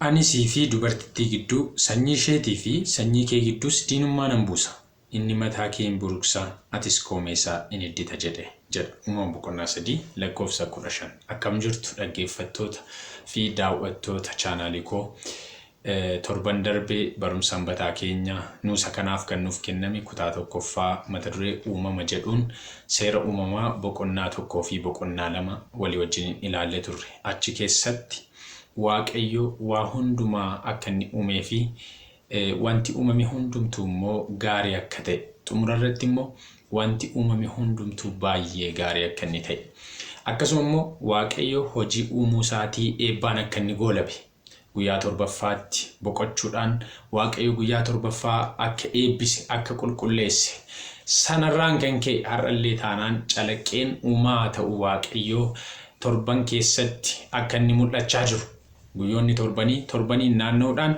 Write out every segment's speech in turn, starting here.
Ani sii fi dubartittii gidduu, sanyii isheetii fi sanyii kee gidduus diinummaa nan buusa. Inni mataa kee in buruqsa, atis koomee isaa in iddita jedhe jedha. Uumama boqonnaa 3 lakkoofsa 15. Akkam jirtu dhaggeeffattoota fi daaw'attoota chaanaalii koo? Torban darbe barumsa Sanbataa keenya nuusa kanaaf kan nuuf kenname kutaa tokkoffaa mata duree Uumama jedhuun Seera Uumamaa boqonnaa 1 fi boqonnaa 2 walii wajjiniin ilaallee turre. Achi keessatti Waaqayyo waa hundumaa akka inni uumee fi wanti uumame hundumtuu immoo gaarii akka ta'e, xumura irratti immoo wanti uumame hundumtuu baay'ee gaarii akka inni ta'e, akkasuma immoo Waaqayyo hojii uumuu isaatii eebbaan akka inni goolabe, guyyaa torbaffaatti boqochuudhaan Waaqayyo guyyaa torbaffaa akka eebbise, akka qulqulleesse, sanarraan kan ka'e har'allee taanaan calaqqeen uumaa ta'uu Waaqayyoo torban keessatti akka inni mul'achaa jiru. Guyyoonni torbanii torbaniin naanna'uudhaan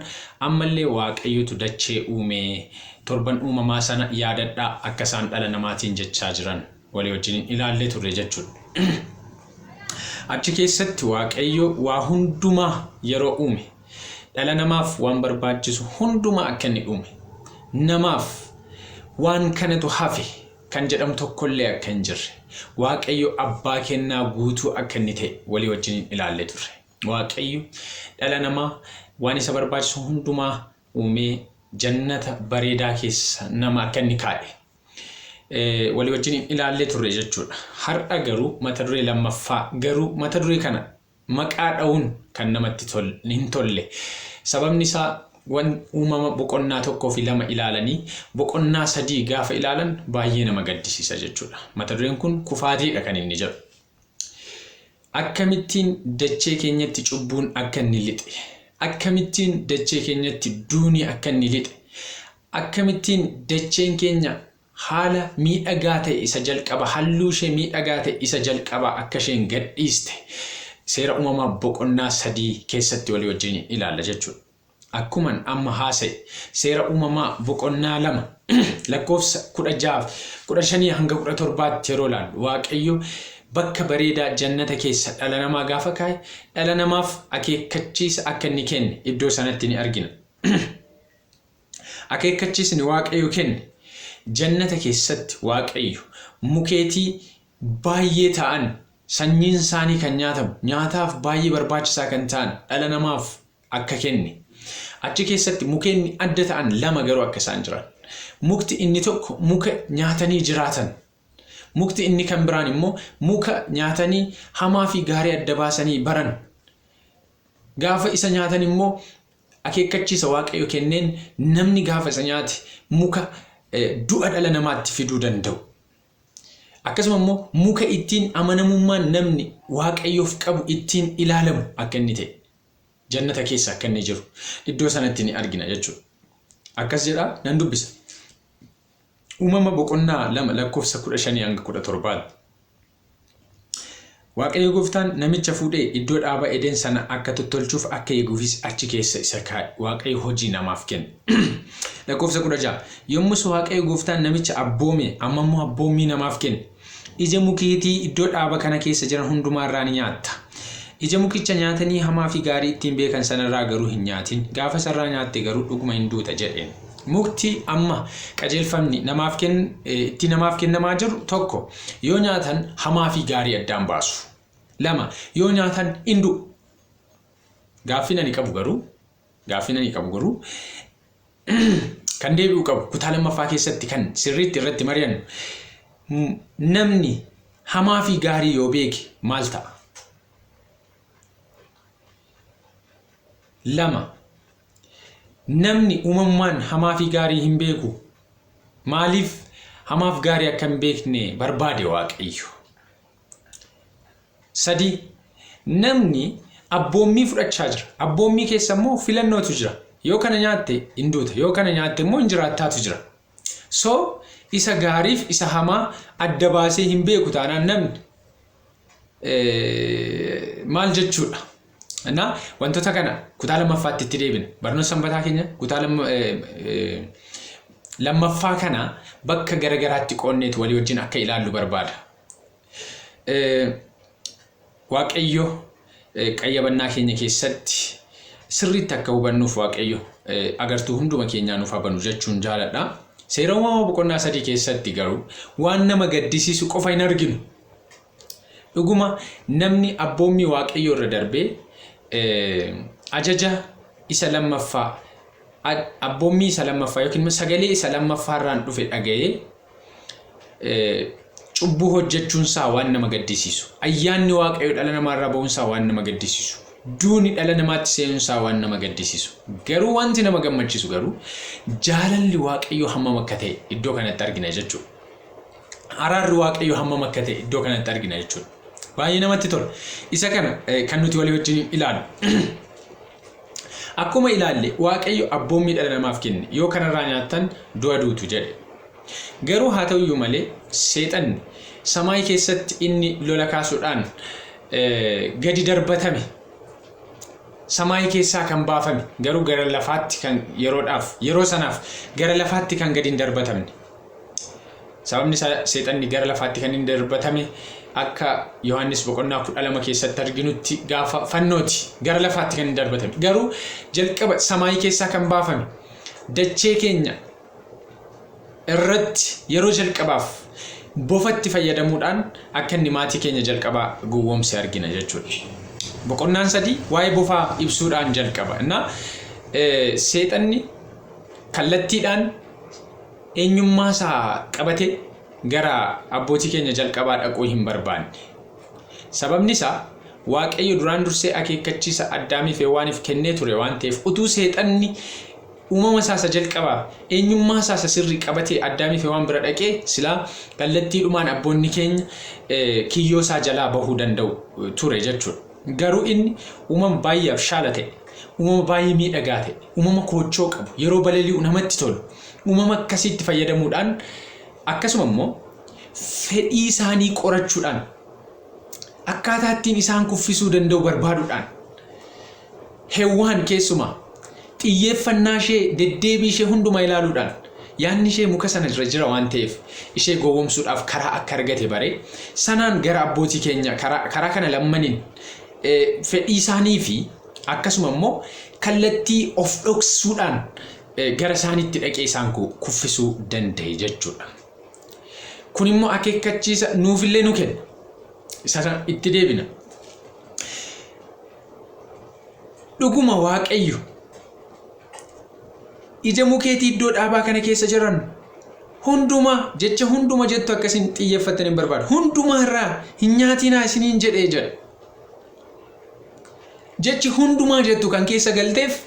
ammallee Waaqayyotu dachee uume, torban uumamaa sana yaadadhaa akka isaan dhala namaatiin jechaa jiran walii wajjiniin ilaallee turre jechuudha. Achi keessatti Waaqayyo waa hundumaa yeroo uume dhala namaaf waan barbaachisu hundumaa akka inni uume namaaf waan kanatu hafe kan jedhamu tokkollee akka hin jirre Waaqayyo abbaa kennaa guutuu akka inni ta'e walii wajjiniin ilaallee turre. Waaqayyo dhala namaa waan isa barbaachisu hundumaa uumee jannata bareedaa keessa nama akka inni kaa'e walii wajjin ilaallee turre jechuudha. Har'a garuu mata duree lammaffaa garuu mata duree kana maqaa dha'uun kan namatti hin tolle. Sababni isaa wan uumama boqonnaa 1 fi 2 ilaalanii boqonnaa 3 gaafa ilaalan baay'ee nama gaddisiisa jechuudha. Mata dureen kun kufaatiidha kan inni jedhu. Akkamittiin dachee keenyatti cubbuun akka inni lixe, akkamittiin dachee keenyatti duuni akka inni lixe, akkamittiin dacheen keenya haala miidhagaa ta'e isa jalqaba, halluu ishee miidhagaa ta'e isa jalqabaa akka isheen gadhiiste Seera Uumamaa boqonnaa 3 keessatti walii wajjin ilaalla jechuudha. Akkuman amma haasa'e Seera Uumamaa boqonnaa 2 lakkoofsa 16 15 hanga 17tti yeroo ilaallu Waaqayyo bakka bareedaa jannata keessa dhala namaa gaafa kaa'e dhala namaaf akeekkachiisa akka inni kenne iddoo sanatti ni argina. Akeekkachiisni Waaqayyo kenne jannata keessatti Waaqayyo mukeetii baay'ee ta'an sanyiin isaanii kan nyaatamu nyaataaf baay'ee barbaachisaa kan ta'an dhala namaaf akka kenne. Achi keessatti mukeenni adda ta'an lama garuu akka isaan jiran. Mukti inni tokko muka nyaatanii jiraatan. Mukti inni kan biraan immoo muka nyaatanii hamaa fi gaarii adda baasanii baran. Gaafa isa nyaatan immoo akeekkachiisa Waaqayyo kenneen namni gaafa isa nyaate muka du'a dhala namaatti fiduu danda'u. Akkasuma immoo muka ittiin amanamummaan namni Waaqayyoof qabu ittiin ilaalamu akka inni ta'e. Jannata keessa akka inni jiru iddoo sanatti ni argina jechuudha. Akkas jedha nan dubbisa. Uumama boqonnaa 2 lakkoofsa 15 hanga 17tti. Waaqayyo gooftaan namicha fuudhee iddoo dhaaba Eden sana akka tottolchuuf akka eeguufis achi keessa isa kaa'e. Waaqayyo hojii namaaf kenne. Lakkoofsa 16. Yommus Waaqayyo gooftaan namicha abboome, amma immoo abboommii namaaf kenne. Ija mukeetii iddoo dhaaba kana keessa jiran hundumaa irraa ni nyaatta. Ija mukicha nyaatanii hamaa fi gaarii ittiin beekan sana irraa garuu hin nyaatin. Gaafa isa irraa nyaatte garuu dhuguma hin duuta jedheen. Mukti amma qajeelfamni namaaf ken, itti namaaf kennamaa jiru tokko yoo nyaatan hamaa fi gaarii addaan baasu. 2 yoo nyaatan in du'u. Gaaffiin ani qabu garuu gaaffiin ani qabu garuu kan deebi'u qabu kutaa lammaffaa keessatti kan sirriitti irratti mari'annu namni hamaa fi gaarii yoo beeke maal ta'a? 2 namni uumamumaan hamaa fi gaarii hin beeku maaliif hamaaf gaarii akka hin beekne barbaade Waaqayyo? 3, Namni abboommii fudhachaa jira. Abboommii keessa immoo filannootu jira. Yoo kana nyaatte hin duuta, yoo kana nyaatte immoo hin jiraattaatu jira. So isa gaariif isa hamaa adda baasee hin beeku taanaan namni maal jechuudha? Na wantoota kana kutaa lammaffaatti itti deebina. Barnoota sanbataa keenya kutaa lammaffaa kana bakka garagaraatti qoonneetu walii wajjin akka ilaallu barbaada. Waaqayyo qayyabannaa keenya keessatti sirriitti akka hubannuuf Waaqayyo agartuu hunduma keenyaa nuuf haa banu jechuun jaaladha. Seera uumamaa boqonnaa 3 keessatti garuu waan nama gaddisiisu qofa hin arginu. Dhuguma namni abboommii Waaqayyoo irra darbee ajaja isa lammaffaa abboommii isa lammaffaa yookiin immoo sagalee isa lammaffaa irraan dhufe dhaga'ee cubbuu hojjechuunsaa waan nama gaddisiisu. Ayyaanni Waaqayyoo dhala namaarraa ba'uunsaa waan nama gaddisiisu. Duuni dhala namaatti seenuunsaa waan nama gaddisiisu. Garuu wanti nama gammachiisu garuu jaalalli Waaqayyoo hammam akka ta'e iddoo kanatti argina jechuudha. Araarri Waaqayyoo hammam akka ta'e iddoo kanatti argina jechuudha. Baay'ee namatti tola. Isa kana kan nuti walii wajjin ilaalu. Akkuma ilaalle Waaqayyo abboommii dhala namaaf kenne yoo kanarraa nyaattan du'a duutu jedhe. Garuu haa ta'u iyyuu malee seexanni samaayii keessatti inni lola kaasuudhaan gadi darbatame samaayii keessaa kan baafame garuu gara lafaatti kan yeroodhaaf yeroo sanaaf gara lafaatti kan gadi hin darbatamne. Sababni isaa seexanni gara lafaatti kan inni darbatame akka Yohaannis boqonnaa 12 keessatti arginutti gaafa fannooti gara lafaatti kan inni darbatame. Garuu jalqaba samaayii keessaa kan baafame dachee keenya irratti yeroo jalqabaaf bofatti fayyadamuudhaan akka inni maatii keenya jalqabaa gowwoomse argina jechuudha. Boqonnaan 3 waa'ee bofaa ibsuudhaan jalqaba. Innaa seexanni kallattiidhaan eenyummaa isaa qabatee gara abbootii keenya jalqabaa dhaquu hin barbaanne. Sababni isaa Waaqayyo duraan dursee akeekkachiisa Addaamiif Hewaaniif kennee ture waan ta'eef utuu seexanni uumama isaa isa jalqabaa, eenyummaa isaa isa sirrii qabatee Addaamiif Hewaan bira dhaqee silaa kallattiidhumaan abboonni keenya kiyyoo isaa jalaa bahuu danda'u ture jechuudha. Garuu inni uumama baay'ee abshaala ta'e, uumama baay'ee miidhagaa ta'e, uumama koochoo qabu, yeroo balali'u namatti tolu, uumama akkasiitti fayyadamuudhaan akkasuma immoo fedhii isaanii qorachuudhaan akkaataa ittiin isaan kuffisuu danda'u barbaaduudhaan Hewwaan keessumaa xiyyeeffannaa ishee deddeebii ishee hundumaa ilaaluudhaan yaadni ishee muka sana irra jira waan ta'eef ishee gowwomsuudhaaf karaa akka argate bare sanaan gara abbootii keenya karaa kana lammaniin fedhii isaanii fi akkasuma immoo kallattii of dhoksuudhaan gara isaaniitti dhaqee isaan kuffisuu danda'e jechuudha. Kun immoo akeekkachiisa nuufillee nu kenna. Isa itti deebina. Dhuguma Waaqayyo ija mukeetii iddoo dhaabaa kana keessa jiran hundumaa jecha hunduma jettu akka isin xiyyeeffattan hin barbaadu. Hundumaa irraa hin nyaatinaa isiniin jedhee jedha. Jechi hundumaa jettu kan keessa galteef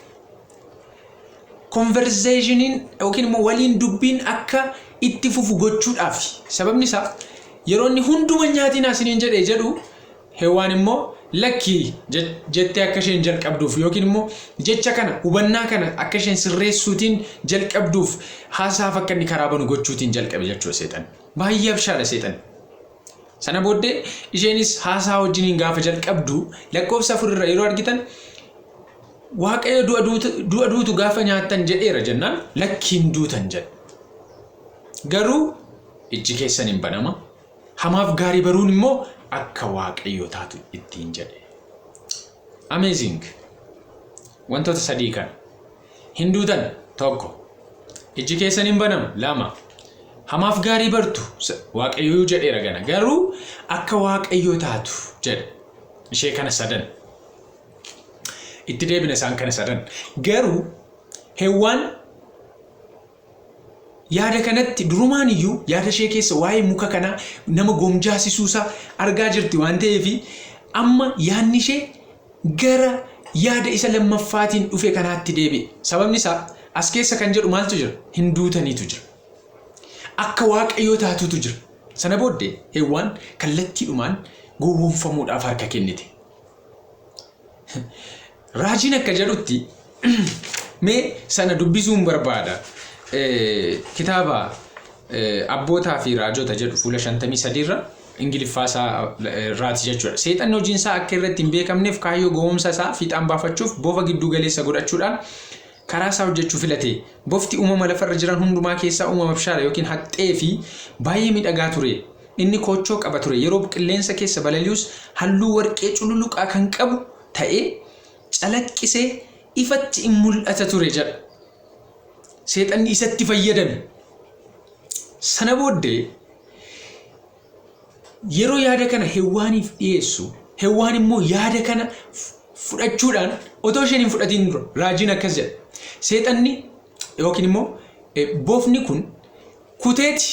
konverzeeshiniin yookiin immoo waliin dubbiin akka itti fufu gochuudhaaf. Sababni isaa yeroo inni hunduma hin nyaatinaa isiniin jedhee jedhu Hewwaan immoo lakki jettee akka isheen jalqabduuf yookiin immoo jecha kana hubannaa kana akka isheen sirreessuutiin jalqabduuf haasaaf akka inni karaa banu gochuutiin jalqabe jechuudha seexanni. Baay'ee abshaala seexanni. Sana booddee isheenis haasaa wajjiniin gaafa jalqabdu lakkoofsa 4 irra yeroo argitan Waaqayyo du'a duutu gaafa nyaattan jedheera jennaan lakki hin duutan jedhe. Garuu ijji keessan hin banama Hamaaf gaarii baruun immoo akka Waaqayyoo taatu ittiin jedhe. Amazing! Wantoota sadii kana. Hin duutan tokko. Ijji keessan hin banamu lama. Hamaaf gaarii bartu Waaqayyoo jedheera gana. Garuu akka Waaqayyoo taatu jedhe. Ishee kana sadan. Itti deebina isaan kana sadan. Garuu Hewwaan Yaada kanatti durumaan iyyuu yaada ishee keessa waa'ee muka kanaa nama gomjaasisuu isaa argaa jirti waan ta'eef amma yaadni ishee gara yaada isa lammaffaatiin dhufe kanaatti deebi'e. Sababni isaa as keessa kan jedhu maaltu jira? Hin duutaniitu jira. Akka Waaqayyoo taatutu jira. Sana booddee Hewwaan kallattiidhumaan gowwoomfamuudhaaf harka kennite. Raajiin akka jedhutti mee sana dubbisuun barbaada. Kitaaba abbootaa fi raajota jedhu fuula 53 irra Ingiliffaa isaa irraati jechuudha. Seexanni hojiin isaa akka irratti hin beekamneef kaayyoo gowwoomsa isaa fiixaan baafachuuf bofa gidduu galeessa godhachuudhaan karaa isaa hojjechuu filate. Bofti uumama lafarra jiran hundumaa keessaa uumama abshaala yookiin haxxee fi baay'ee miidhagaa ture. Inni koochoo qaba ture, yeroo qilleensa keessa balali'us halluu warqee cululuqaa kan qabu ta'ee calaqqisee ifatti in mul'ata ture jedha. Seexanni isatti fayyadame. Sana booddee yeroo yaada kana Hewwaaniif dhiyeessu, Hewwaan immoo yaada kana fudhachuudhaan otoo isheen hin fudhatiin dura raajiin akkas jedha. Seexanni yookiin immoo bofni kun kuteeti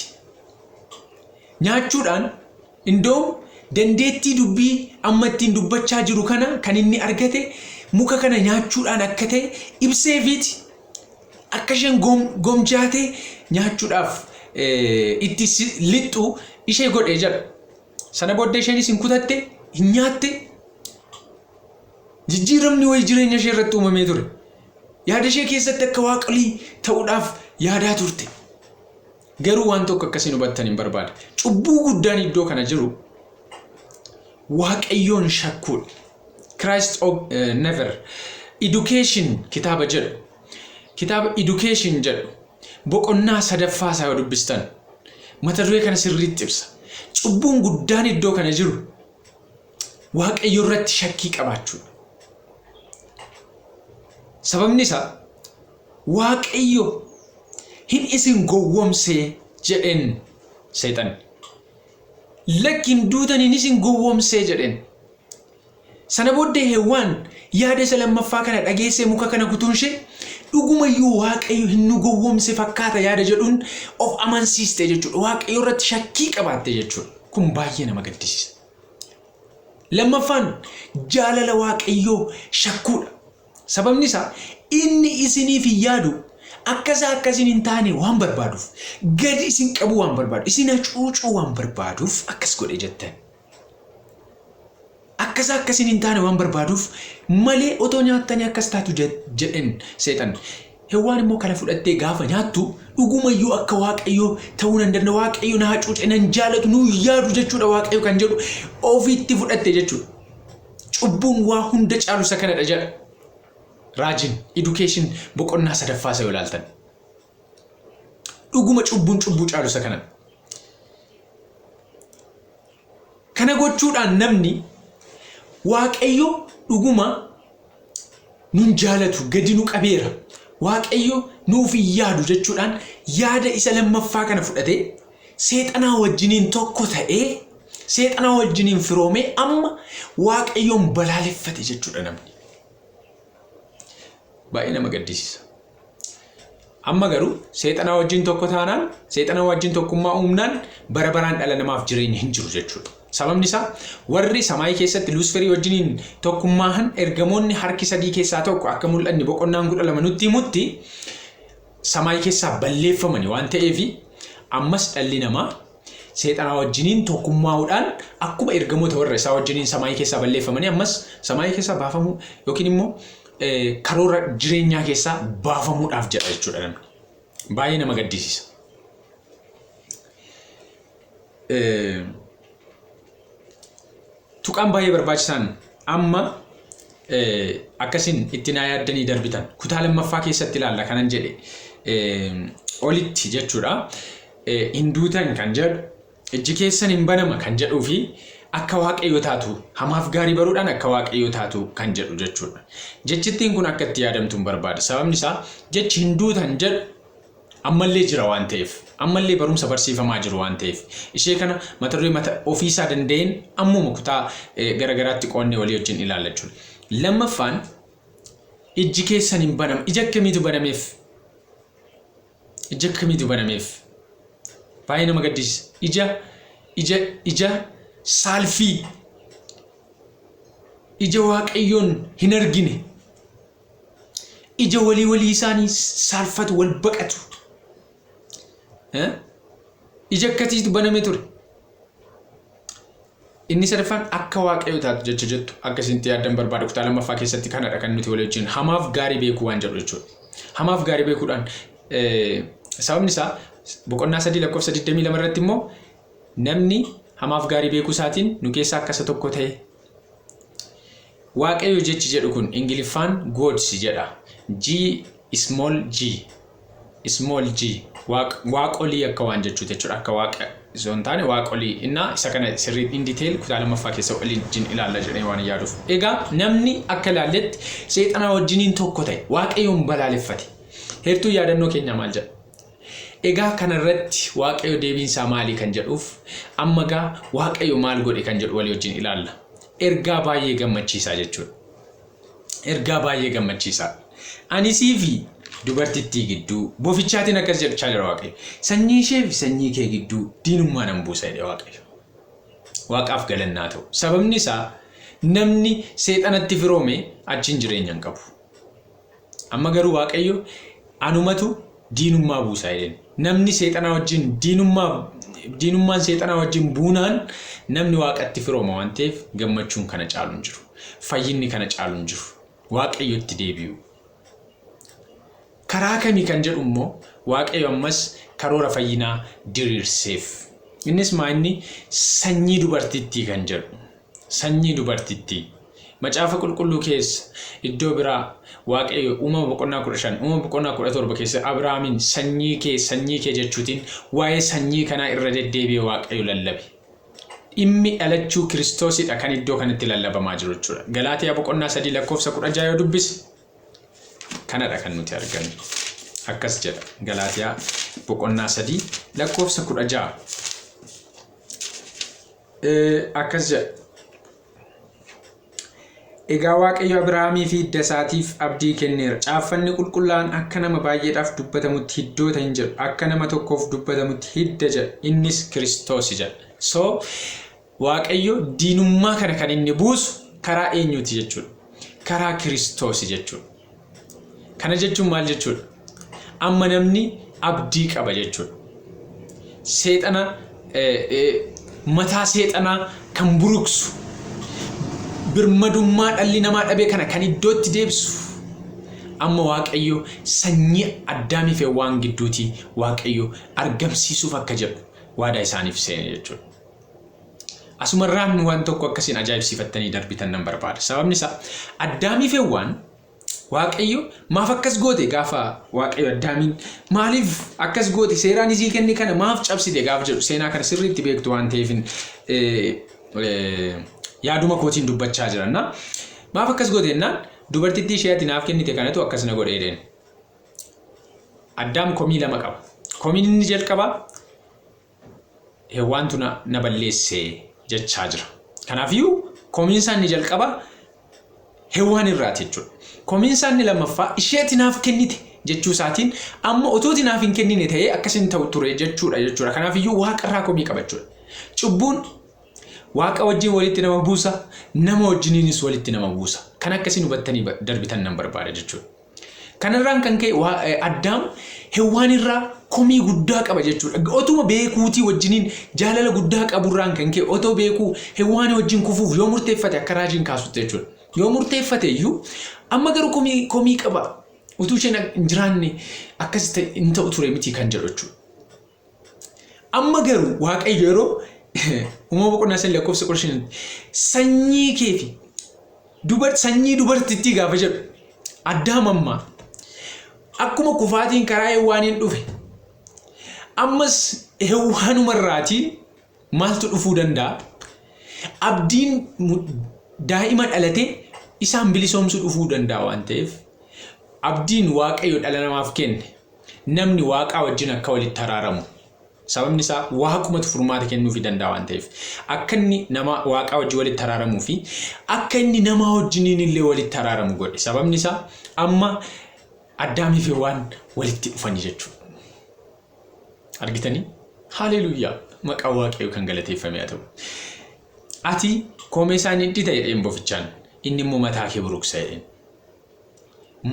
nyaachuudhaan indoom dandeettii dubbii amma ittiin dubbachaa jiru kana kan inni argate muka kana nyaachuudhaan akka ta'e ibseefiiti akka isheen gomjaatee nyaachuudhaaf itti lixxu ishee godhe jedha. Sana booddee isheenis hin kutatte, hin nyaatte. Jijjiiramni wayii jireenya ishee irratti uumamee ture. Yaada ishee keessatti akka waaqolii ta'uudhaaf yaadaa turte. Garuu waan tokko akkasiin hubattan hin barbaada. Cubbuu guddaan iddoo kana jiru Waaqayyoon shakkuudha. Christ of Never Education kitaaba jedhu, kitaaba Education jedhu boqonnaa sadaffaa isaa yoo dubbistan mata duree kana sirriitti ibsa. Cubbuun guddaan iddoo kana jiru Waaqayyo irratti shakkii qabaachuudha. Sababni isaa Waaqayyo hin isin gowwomsee jedheen seexanni. Lakki, hin duutan, hin isin gowwomsee jedheen. Sana booddee Hewwaan yaada isa lammaffaa kana dhageessee muka kana kutuun ishee dhugumayyuu Waaqayyo hin nu gowwomse fakkaata yaada jedhuun of amansiiste jechuudha. Waaqayyo irratti shakkii qabaatte jechuudha. Kun baay'ee nama gaddisiisa. Lammaffaan jaalala Waaqayyoo shakkuudha. Sababni isaa inni isiniif hin yaadu, akka isaa akka isin hin taane waan barbaaduuf, gadi isin qabuu waan barbaadu, isin hacuucuu waan barbaaduuf akkas godhe jettan. Akka isaa akka isin hin taane waan barbaaduuf malee otoo nyaattanii akkas taatu jedhen seexanni. Hewwaan immoo kana fudhattee gaafa nyaattu dhugumayyuu akka Waaqayyoo ta'uu nan danda'a, Waaqayyo na hacuuce, nan jaalatu, nu yaadu jechuudha Waaqayyo kan jedhu ofitti fudhatte jechuudha. Cubbuun waa hunda caalu isa kanadha jedha. Raajiin Education boqonnaa sadaffaa isa yoo ilaaltan. Dhuguma cubbuun cubbuu caalu isa kanadha. Kana gochuudhaan namni Waaqayyo dhuguma nun jaalatu, gadi nu qabeera, Waaqayyo nuuf hin yaadu jechuudhaan yaada isa lammaffaa kana fudhatee seexanaa wajjiniin tokko ta'ee, seexanaa wajjiniin firoomee amma Waaqayyoon balaaleffate jechuudha namni. Baay'ee nama gaddisiisa. Amma garuu seexanaa wajjin tokko taanaan, seexanaa wajjin tokkummaa uumnaan bara baraan dhala namaaf jireenyi hin jiru jechuudha. Sababni isaa warri samaayii keessatti Luusferii wajjiniin tokkummaahan ergamoonni harki sadii keessaa tokko akka mul'anni boqonnaan 12 nutti himutti samaayii keessaa balleeffamani waan ta'eef, ammas dhalli namaa seexanaa wajjiniin tokkummaa'uudhaan akkuma ergamoota warra isaa wajjiniin samaayii keessaa balleeffamanii ammas samaayii keessaa baafamuu yookiin immoo karoora jireenyaa keessaa baafamuudhaaf jedha jechuudha namni. Baay'ee nama gaddisiisa. Tuqaan baay'ee barbaachisaan amma akkasin itti naa yaaddanii darbitan kutaa lammaffaa keessatti ilaalla kanan jedhe olitti jechuudha. Hin duutan kan jedhu, ijji keessan hin banama kan jedhuu fi akka Waaqayyo taatu, hamaaf gaarii baruudhaan akka Waaqayyo taatu kan jedhu jechuudha. Jechittiin kun akka itti yaadamtu hin barbaada. Sababni isaa jechi hin duutan jedhu ammallee jira waan ta'eef, ammallee barumsa barsiifamaa jiru waan ta'eef, ishee kana mata duree mata ofiisaa danda'een ammuma kutaa garagaraatti qoonnee walii wajjin ilaalla jechuudha. Lammaffaan ijji keessan hin banama. Ija akkamiitu banameef? Ija akkamiitu banameef? Baay'ee nama gaddisiisa. Ija saalfii, ija Waaqayyoon hin argine, ija walii walii isaanii saalfatu, wal baqatu. Ija akkasiitu baname ture. Inni sadaffaan akka Waaqayyo taatu jecha jettu akka isin itti yaaddan barbaada. Kutaa lammaffaa keessatti kanadha kan nuti walii wajjin hamaaf gaarii beekuu waan jedhu jechuudha. Hamaaf gaarii beekuudhaan, sababni isaa boqonnaa 3 lakkoofsa 22 irratti immoo namni hamaaf gaarii beekuu isaatiin nu keessaa akka isa tokko ta'e. Waaqayyo jechi jedhu kun Ingiliffaan gods jedha. G small g small g, waaqolii akka waan jechuuti jechuudha. Akka waaqa Osoo hin taane waaqolii innaa isa kana sirrii in detail kutaa lammaffaa keessa waliin ilaalla jedhee waan yaaduuf. Egaa namni akka ilaalletti seexanaa wajjiniin tokko ta'e, Waaqayyoon balaaleffate. Heertuu yaadannoo keenyaa maal jedha? Egaa kanarratti Waaqayyo deebiinsaa maalii kan jedhuuf, amma gaa Waaqayyo maal godhe kan jedhu walii wajjin ilaalla. Ergaa baay'ee gammachiisaa jechuudha. Ergaa baay'ee gammachiisaa. Ani sii fi dubartittii gidduu, bofichaatiin akkas jedhachaa jira Waaqayyo. Sanyii ishee fi sanyii kee gidduu diinummaa nan buusa jedhe Waaqayyo. Waaqaaf galannaa ta'u. Sababni isaa namni seexanatti firoome achiin jireenya hin qabu. Amma garuu Waaqayyo anumatu diinummaa buusa jedheen. Namni seexanaa wajjin diinummaa diinummaan seexanaa wajjin buunaan namni Waaqatti firooma waan ta'eef gammachuun kana caalu hin jiru. Fayyinni kana caalu hin jiru. Waaqayyotti deebi'u. Karaa kamii kan jedhu immoo Waaqayyo ammas karoora fayyinaa diriirseef. Innis maa inni sanyii dubartittii kan jedhu. Sanyii dubartittii. Macaafa Qulqulluu keessa iddoo biraa Waaqayyo Uumama boqonnaa 15, Uumama boqonnaa 17 keessa Abrahaamiin sanyii kee sanyii kee jechuutiin waa'ee sanyii kanaa irra deddeebi'ee Waaqayyo lallabe. Dhimmi dhalachuu Kiristoosidha kan iddoo kanatti lallabamaa jiru jechuudha. Galaatiyaa boqonnaa 3 lakkoofsa 16 yoo dubbisne kanadha kan nuti argannu. Akkas jedha Galaatiyaa boqonnaa 3 lakkoofsa 16. Akkas jedha. Egaa Waaqayyo Abrahaamii fi hidda isaatiif abdii kenneera. Caaffanni qulqullaa'aan akka nama baay'eedhaaf dubbatamutti hiddoota hin jedhu, akka nama tokkoof dubbatamutti hidda jedha, innis Kiristoosi jedha. So, Waaqayyo diinummaa kana kan inni buusu karaa eenyuuti jechuudha? Karaa Kiristoosi jechuudha. Kana jechuun maal jechuudha? Amma namni abdii qaba jechuudha. Seexana mataa seexanaa kan buruksu, birmadummaa dhalli namaa dhabe kana kan iddootti deebisu, amma Waaqayyo sanyii Addaamii fi Hewwaan gidduutii Waaqayyo argamsiisuuf akka jedhu waadaa isaaniif seene jechuudha. Asumarraan waan tokko akkasiin ajaa'ibsiifattanii darbitan nan barbaada. Sababni isaa Addaamii fi Hewwaan Waaqayyo maaf akkas goote gaafa Waaqayyo Addaamiin maaliif akkas goote, seeraan isii kenne kana maaf cabsite gaafa jedhu, seenaa kana sirriitti beektu waan ta'eef yaaduma kootiin dubbachaa jiranna. Maaf akkas goote jennaan, dubartittii ishee ati naaf kennite kanatu akkas na godhe jedheen. Addaam komii lama qaba. Komiin inni jalqabaa Hewwaantu na balleesse jechaa jira. Kanaafiyyuu komiin isaa inni jalqabaa Hewwaan irraati jechuudha. Komiin isaa inni lammaffaa isheeti naaf kennite jechuu isaatiin amma otooti naaf hin kennine ta'ee akkas hin ta'u ture jechuudha jechuudha. Kanaafiyyuu Waaqa irraa komii qaba jechuudha. Cubbuun Waaqa wajjin walitti nama buusa, nama wajjiniinis walitti nama buusa. Kan akkasiin hubattanii darbitan nan barbaada jechuudha. Kanarraan kan ka'e Addaam Hewwaan irraa komii guddaa qaba jechuudha. Otuma beekuutii wajjiniin jaalala guddaa qaburraan kan ka'e otoo beekuu Hewwaan wajjin kufuuf yoo murteeffate akka raajiin kaasutti jechuudha. Yoo murteeffate iyyuu amma garuu komii qaba. Utuu isheen hin jiraanne akkas hin ta'u ture miti kan jedhu jechuudha. Amma garuu Waaqayyo yeroo Uumama boqonnaa 3 lakkoofsa 15 sanyii kee fi sanyii dubartittii gaafa jedhu, Addaam ammaa akkuma kufaatiin karaa Hewwaaniin dhufe ammas Hewwaanumarraatiin maaltu dhufuu danda'a? Abdiin daa'ima dhalate isaan bilisoomsuu dhufuu danda'a waan ta'eef, abdiin Waaqayyo dhala namaaf kenne namni Waaqaa wajjin akka walitti araaramu, sababni isaa Waaqumatu furmaata kennuufii danda'a waan ta'eef, akka inni nama Waaqaa wajjin walitti araaramuu fi akka inni namaa wajjiniin illee walitti araaramu godhe. Sababni isaa amma Addaamii fi Hewwaan walitti dhufanii jechuudha. Argitanii? Haleluuyaa! Maqaan Waaqayyoo kan galateeffame haa ta'u. Ati koomee isaa ni hidhita jedheen bofichaan, inni immoo mataa kee buruqsa jedheen.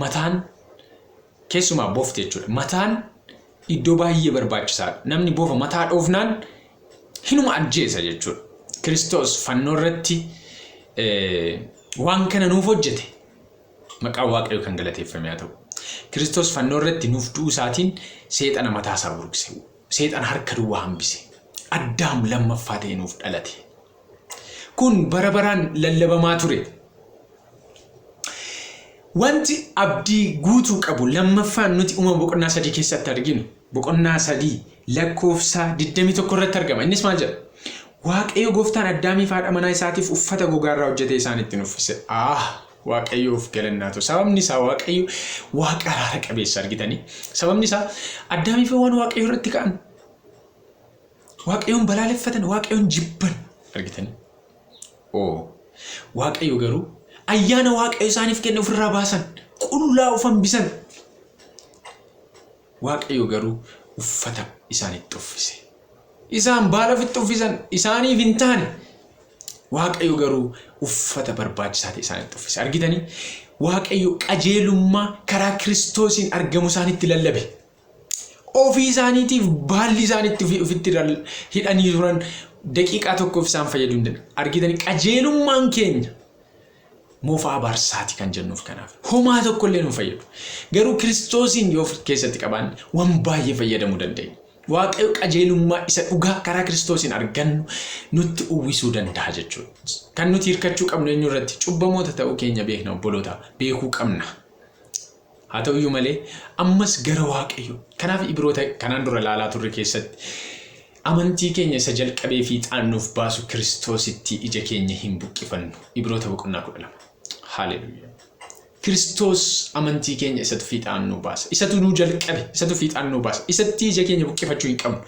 Mataan keessumaa bofti jechuudha. Mataan iddoo baay'ee barbaachisaadha. Namni bofa mataa dhoofnaan hinuma ajjeesa jechuudha. Kiristoos fannoo irratti waan kana nuuf hojjete. Maqaan Waaqayyoo kan galateeffame haa ta'u. Kiristoos fannoo irratti nuuf du'uu isaatiin seexana mataa isaa buruqse. Seexana harka duwwaa hambise. Addaam lammaffaa ta'e nuuf dhalate. Kun bara baraan lallabamaa ture. Wanti abdii guutuu qabu lammaffaan nuti Uumama boqonnaa 3 keessatti arginu boqonnaa 3 lakkoofsa 21 irratti argama. Innis maal jedha? Waaqayyo gooftaan Addaamiif haadha manaa isaatiif uffata gogaa irraa hojjetee isaan ittiin uffise. Ah! Waaqayyoof galannaa ta'u. Sababni isaa Waaqayyo Waaqa araara qabeessa argitanii. Sababni isaa Addaamiif Hewaan Waaqayyo irratti ka'an. Waaqayyoon balaaleffatan, Waaqayyoon jibban argitanii. Oo! Waaqayyo garuu ayyaana Waaqayyo isaaniif kenne ofirraa baasan, qullaa of hambisan. Waaqayyo garuu uffata isaanitti uffise. Isaan baala ofitti uffisan isaaniif hin taane. Waaqayyo garuu uffata barbaachisaa ta'e isaanitti uffise. Argitanii? Waaqayyo qajeelummaa karaa Kiristoosiin argamu isaanitti lallabe. Ofii isaaniitiif baalli isaanitti ofitti hidhanii turan daqiiqaa tokkoof isaan fayyaduu hin danda'u. Argitanii qajeelummaan keenya moofaa abaarsaati kan jennuuf kanaaf. Homaa tokko illee nu fayyadu. Garuu Kiristoosiin yoo of keessatti qabaanne waan baay'ee fayyadamuu dandeenya. Waaqayyo qajeelummaa isa dhugaa karaa Kiristoosiin argannu nutti uwwisuu danda'a jechuudha. Kan nuti hirkachuu qabnu eenyu irratti? Cubbamoota ta'uu keenya beekna obboloota beekuu qabna. Haa ta'uyyuu malee ammas gara Waaqayyo. Kanaaf Ibiroota kanaan dura ilaalaa turre keessatti amantii keenya isa jalqabee fiixaan nuuf baasu Kiristoositti ija keenya hin buqqifannu. Ibiroota boqonnaa 12. Haaleluyyaa. Kiristoos amantii keenya isatu fiixaan nuu baasa. Isatu nuu jalqabe, isatu fiixaan nuu baasa. Isatti ija keenya buqqifachuu hin qabnu.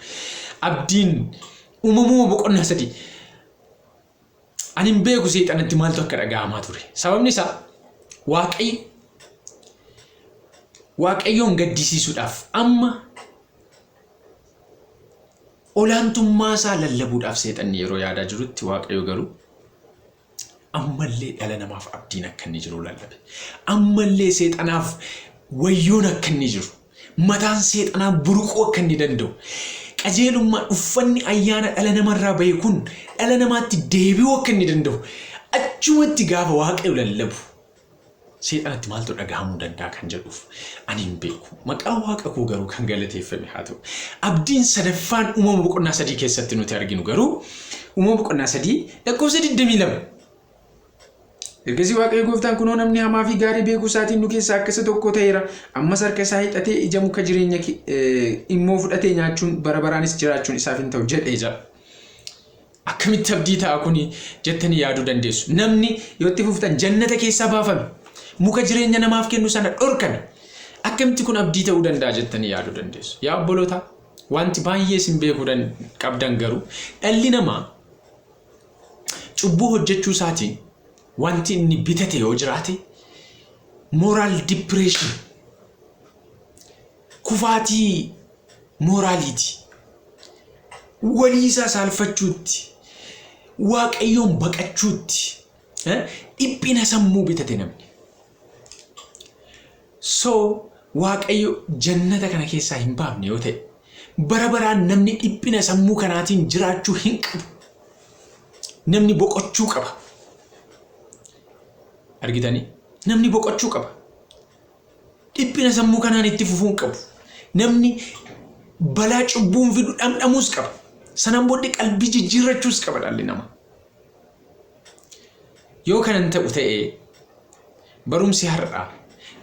Abdiin uumamuma boqonnaa 3. Ani hin beeku seexanatti maaltu akka dhaga'amaa ture. Sababni isaa Waaqayyo Waaqayyoon gaddisiisuudhaaf amma olaantummaa isaa lallabuudhaaf seexanni yeroo yaadaa jirutti Waaqayyo garuu ammallee dhala namaaf abdiin akka inni jiru lallabe. Ammallee seexanaaf wayyoon akka inni jiru. Mataan seexanaa buruquu akka inni danda'u. Qajeelummaan uffanni ayyaana dhala namarraa bahe kun dhala namaatti deebi'uu akka inni danda'u. Achumatti gaafa Waaqayyo lallabu seexanatti maaltu dhagahamuu danda'a kan jedhuuf ani hin beeku. Maqaan Waaqa koo garuu kan galateeffame haa ta'u. Abdiin sadaffaan uumama boqonnaa 3 keessatti nuti arginu garuu uumama boqonnaa 3 lakkoofsa 22. Ergasii Waaqayyo gooftaan kunoo namni hamaa fi gaarii beekuu isaatiin nu keessaa akka isa tokko ta'eera. Ammas harka isaa hiixatee ija muka jireenya immoo fudhatee nyaachuun bara baraanis jiraachuun isaaf hin ta'u jedhee jira. Akkamitti abdii ta'a kuni jettanii yaaduu dandeessu. Namni yoo itti fuftan jannata keessaa baafame. Muka jireenya namaaf kennu sana dhorkame. Akkamitti kun abdii ta'uu danda'a jettanii yaaduu dandeessu. Yaa obboloota, wanti baay'ee isin beekuu qabdan garuu dhalli namaa cubbuu hojjechuu isaatiin wanti inni bitate yoo jiraate moral depression kufaatii mooraaliiti. Walii isaa saalfachuutti, Waaqayyoon baqachuutti, dhiphina sammuu bitate namni. So Waaqayyo jannata kana keessaa hin baafne yoo ta'e bara baraan namni dhiphina sammuu kanaatiin jiraachuu hin qabu. Namni boqochuu qaba. Argitanii? Namni boqochuu qaba. Dhiphina sammuu kanaan itti fufuu hin qabu. Namni balaa cubbuun fidu dhamdhamuus qaba. Sanaan booddee qalbii jijjiirrachuus qaba dhalli namaa. Yoo kanan ta'u ta'ee barumsi har'aa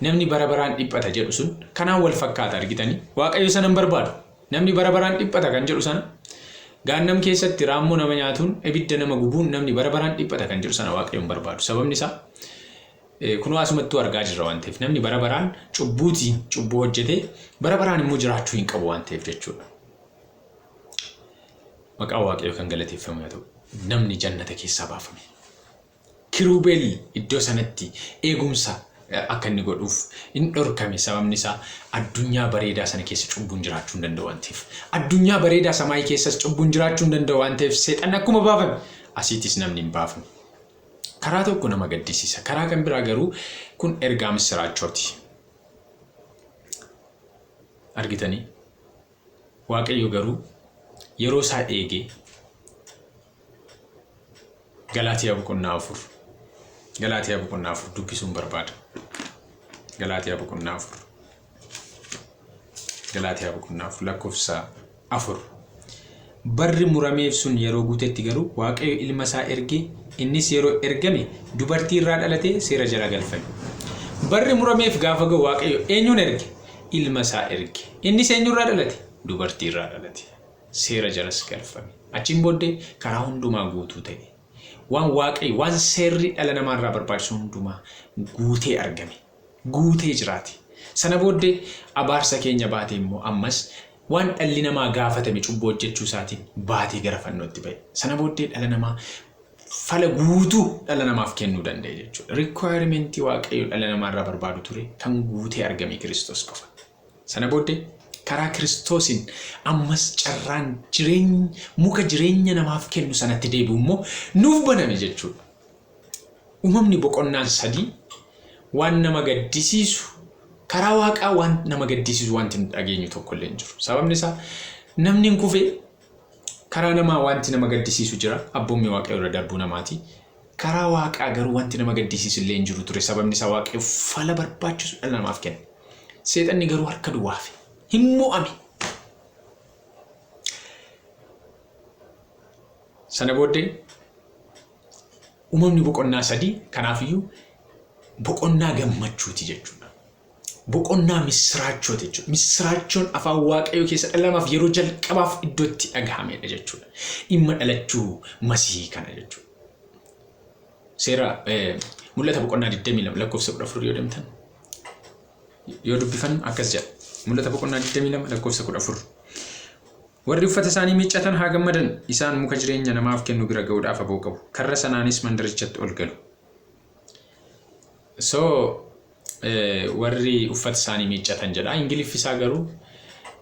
namni bara baraan dhiphata jedhu sun kanaan wal fakkaata argitanii. Waaqayyo sana hin barbaadu. Namni bara baraan dhiphata kan jedhu sana gaannam keessatti raammoo nama nyaatuun ibidda nama gubuun namni bara baraan dhiphata kan jedhu sana Waaqayyo hin barbaadu. Sababni isaa Kunoo asumattuu argaa jirra waan ta'eef namni bara baraan cubbuutiin cubbuu hojjetee bara baraan immoo jiraachuu hin qabu waan ta'eef jechuudha. Maqaan Waaqayyoo kan galateeffamu haa ta'u. Namni jannata keessaa baafame. Kiruubeel iddoo sanatti eegumsa akka inni godhuuf hin dhorkame sababni isaa addunyaa bareedaa sana keessa cubbuun jiraachuu hin danda'u waan ta'eef. Addunyaa bareedaa samaayii keessas cubbuun jiraachuu hin danda'u waan ta'eef seexanni akkuma baafame asiitis namni hin baafame. Karaa tokko nama gaddisiisa. Karaa kan biraa garuu kun ergaa missiraachooti. Argitanii? Waaqayyo garuu yeroo isaa eegee Galaatiyaa boqonnaa 4 Galaatiyaa boqonnaa 4 dubbisuun barbaada. Galaatiyaa boqonnaa 4 Galaatiyaa boqonnaa 4 lakkoofsa 4. Barri murameef sun yeroo guutetti garuu Waaqayyo ilma isaa erge, innis yeroo ergame dubartii irraa dhalatee seera jala galfame. Barri murameef gaafa ga'u Waaqayyo eenyuun erge? Ilma isaa erge. Innis eenyurraa dhalate? Dubartii irraa dhalate. Seera jalas galfame. Achiin booddee karaa hundumaa guutuu ta'e. Waan Waaqayyo, waan seerri dhala namaa irraa barbaachisu hundumaa guutee argame. Guutee jiraate. Sana booddee abaarsa keenya baatee immoo ammas waan dhalli namaa gaafatame cubbuu hojjechuu isaatiin baatee gara fannootti ba'e. Sana booddee dhala namaa fala guutuu dhala namaaf kennuu danda'e jechuudha. Rikwaayirmentii Waaqayyo dhala namaa irraa barbaadu ture kan guutee argame Kiristoos qofa. Sana booddee karaa Kiristoosiin ammas carraan jireenya muka jireenya namaaf kennu sanatti deebi'u immoo nuuf baname jechuudha. Uumamni boqonnaan 3 waan nama gaddisiisu karaa waaqaa waan nama gaddisiisu wanti nu dhageenyu tokko illee hin jiru. Sababni isaa namni hin kufe karaa namaa wanti nama gaddisiisu jira abboommii waaqayyoo irra darbuu namaati. Karaa waaqaa garuu wanti nama gaddisiisu illee hin jiru ture sababni isaa waaqayyo fala barbaachisu dhala namaaf kenne. Seexanni garuu harka duwwaa hafe. Hin mo'ame. Sana booddee uumamni boqonnaa 3 kanaafiyyuu boqonnaa gammachuuti jechuudha. Boqonnaa missiraachooti jechuudha. Missiraachoon afaan Waaqayyoo keessa dhala namaaf yeroo jalqabaaf iddoo itti dhagahamedha jechuudha. Dhimma dhalachuu Masihii kana jechuudha. Seera mul'ata boqonnaa 22 lakkoofsa 14 yoo deemtan yoo dubbifannu akkas jedha. Mul'ata boqonnaa 22 lakkoofsa 14. Warri uffata isaanii miiccatan haa gammadan, isaan muka jireenya namaaf kennu bira ga'uudhaaf aboo qabu, karra sanaanis mandarichatti ol galu. So warri uffata isaanii miiccatan jedha. Ingiliffi isaa garuu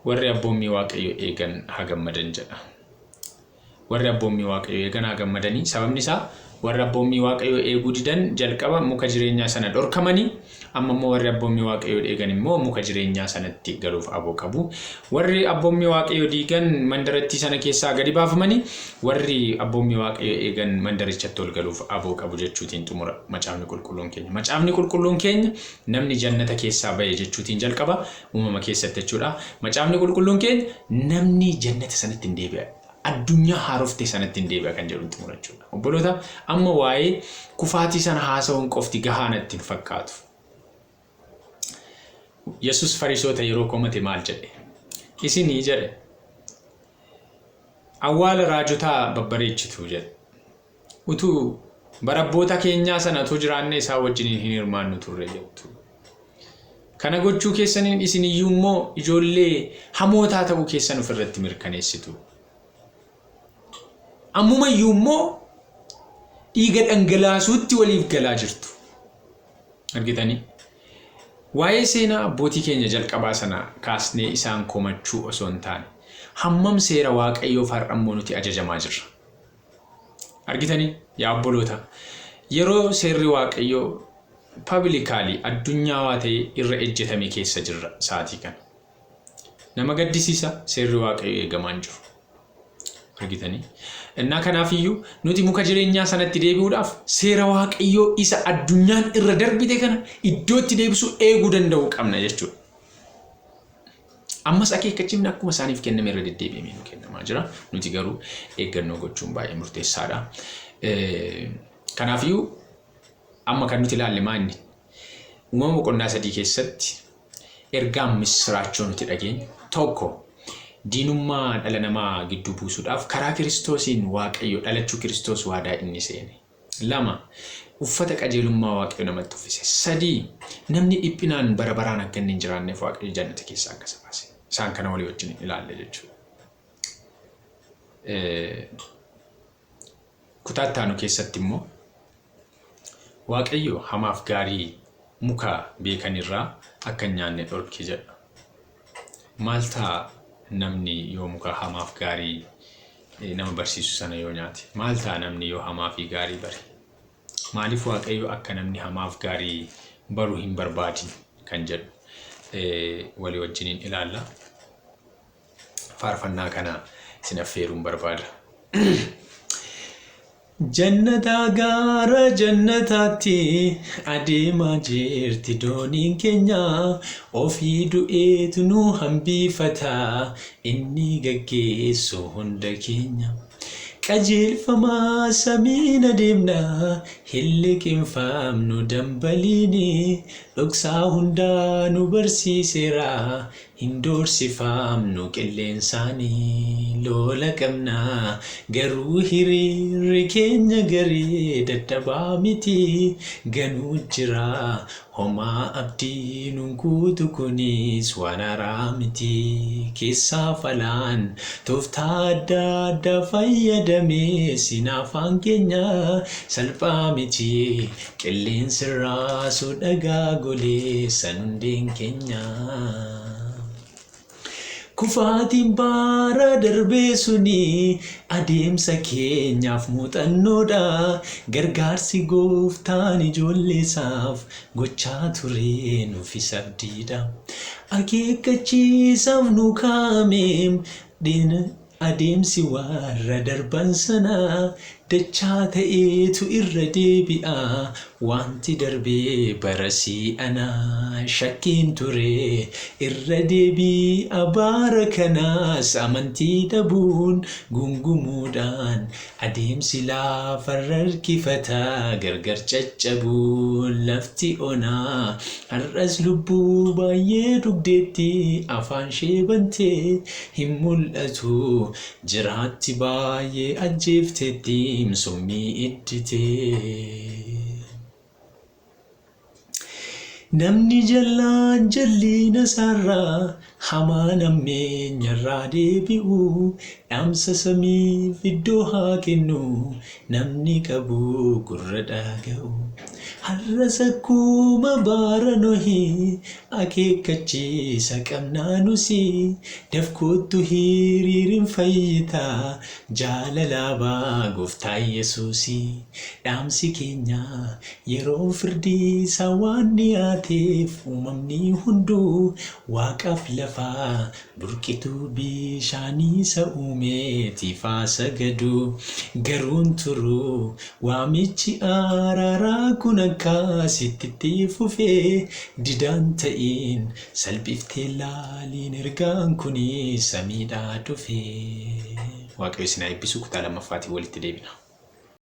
warri abboommii Waaqayyo eegan haa gammadan jedha. Warri abboommii Waaqayyoo eegan haa gammadanii. Sababni isaa warri abboommii Waaqayyoo eeguu didan jalqaba muka jireenyaa sana dhorkamanii, amma immoo warri abboommii Waaqayyoo eegan immoo muka jireenyaa sanatti galuuf aboo qabu. Warri abboommii Waaqayyoo diigan mandarattii sana keessaa gadi baafamanii, warri abboommii Waaqayyoo eegan mandarichatti ol galuuf aboo qabu jechuutiin xumura Macaafni Qulqulluun keenya. Macaafni Qulqulluun keenya namni jannata keessaa ba'e jechuutiin jalqaba uumama keessatti jechuudha. Macaafni Qulqulluun keenya namni jannata sanatti hin deebi'a. Addunyaa haarofte sanatti hin deebi'a kan jedhuun xumura jechuudha. Obboloota amma waa'ee kufaatii sana haasa'uun qofti gahaa natti hin fakkaatu. Yesus Fariisota yeroo komate maal jedhe? Isinii jedhe awwaala raajotaa babbareechitu jedhe. Utuu bara abboota keenyaa sana utuu jiraannee isaan wajjiniin hin hirmaannu turre jettu. Kana gochuu keessaniin isin iyyuu immoo ijoollee hamootaa ta'uu keessan ofirratti mirkaneessitu. Ammuma iyyuu immoo dhiiga dhangalaasuutti waliif galaa jirtu. Argitanii? Waa'ee seenaa abbootii keenya jalqabaa sana kaasnee isaan komachuu osoo hin taane, hammam seera Waaqayyoof har'a immoo nuti ajajamaa jirra? Argitanii yaa obboloota, yeroo seerri Waaqayyoo pabilikaalii addunyaawaa ta'e irra ejjetame keessa jirra sa'aatii kana. Nama gaddisiisa seerri Waaqayyoo eegamaa hin jiru. Argitanii? Innaa kanaafiyyuu nuti muka jireenyaa sanatti deebi'uudhaaf seera Waaqayyoo isa addunyaan irra darbite kana iddootti deebisuu eeguu danda'uu qabna jechuudha. Ammas akeekkachiifni akkuma isaaniif kenname irra deddeebi'amee nu kennamaa jira. Nuti garuu eeggannoo gochuun baay'ee murteessaadha. Kanaafiyyuu amma kan nuti ilaalle maa inni? Uumama boqonnaa 3 keessatti ergaan missiraachoo nuti dhageenyu tokko diinummaa dhala namaa gidduu buusuudhaaf karaa Kiristoosiin Waaqayyo dhalachuu Kiristoos waadaa inni seene. 2, Uffata qajeelummaa Waaqayyo namatti uffise. 3, Namni dhiphinaan bara baraan akka inni hin jiraanneef Waaqayyo jannata keessaa akka isa baase. Isaan kana walii wajjin ilaalle jechuudha. Kutaa itti aanu keessatti immoo Waaqayyo hamaaf gaarii muka beekan irraa akka hin nyaanne dhorke jedha. Maal ta'a namni yoo muka hamaaf gaarii nama barsiisu sana yoo nyaate? Maal ta'a namni yoo hamaa fi gaarii bare? Maaliif Waaqayyo akka namni hamaaf gaarii baru hin barbaadin kan jedhu walii wajjiniin ilaalla. Faarfannaa kana isin affeeruun barbaada. Jannataa gara jannataatti adeemaa jirti dooniin keenya ofii du'eetu nu hambifata inni gaggeessu hunda keenya. Qajeelfama samiin adeemna, hin liqimfamnu dambaliini. Dhoksaa hundaa nu barsiiseera, hin doorsifamnu qilleensaani. Lola qabna garuu hiriirri keenya garee dadhabaa miti. Ganuu jira homaa abdii nun kuutu, kunis waan haaraa miti. Keessaa falaan tooftaa adda addaa fayyadamee sinaafaan keenya salphaa miti. Qilleensi raasuu dhagaa golee san hundeen keenya. Kufaatiin bara darbee suni adeemsa keenyaaf muuxannoodha. Gargaarsi gooftaan ijoolleessaaf gochaa ture nuufis abdiidha. Akeekkachiisaaf nu kaa'ame adeemsi warra darban sana dachaa ta'eetu irra deebi'a. Wanti darbee bara si'anaa shakkiin ture irra deebi'a. Bara kanaas amantii dhabuun gungumuudhaan adeemsi lafarra harkifata, gargar caccabuun lafti onaa. Har'as lubbuu baay'ee dhugdeetti, afaan ishee bantee hin mul'atu. Jiraatti baay'ee ajjeefteetti summii idditee. Namni jallaan jalliina isaarraa, hamaan hammeenyarraa deebi'u, dhaamsa samiif iddoo haa kennu, namni qabu gurra dhaga'u. Har'as akkuma bara Nohii akeekkachiisa qabnaa nusi. Dafkoottu hiriirin fayyitaa, jaalala abbaa gooftaa Yesuusii. Dhaamsi keenya yeroo firdii isaa waan dhiyaateef, uumamni hunduu waaqaaf lafaa burqituu bishaanii isa uumeetiif haa sagadu. Garuun turu waamichi araaraa kun akkasitti fufee, didaan ta'iin salphiftee laaliin, ergaan kun samiidhaa dhufee. Waaqayyo isin haa eebbisu. Kutaa lammaffaatiin walitti deebina.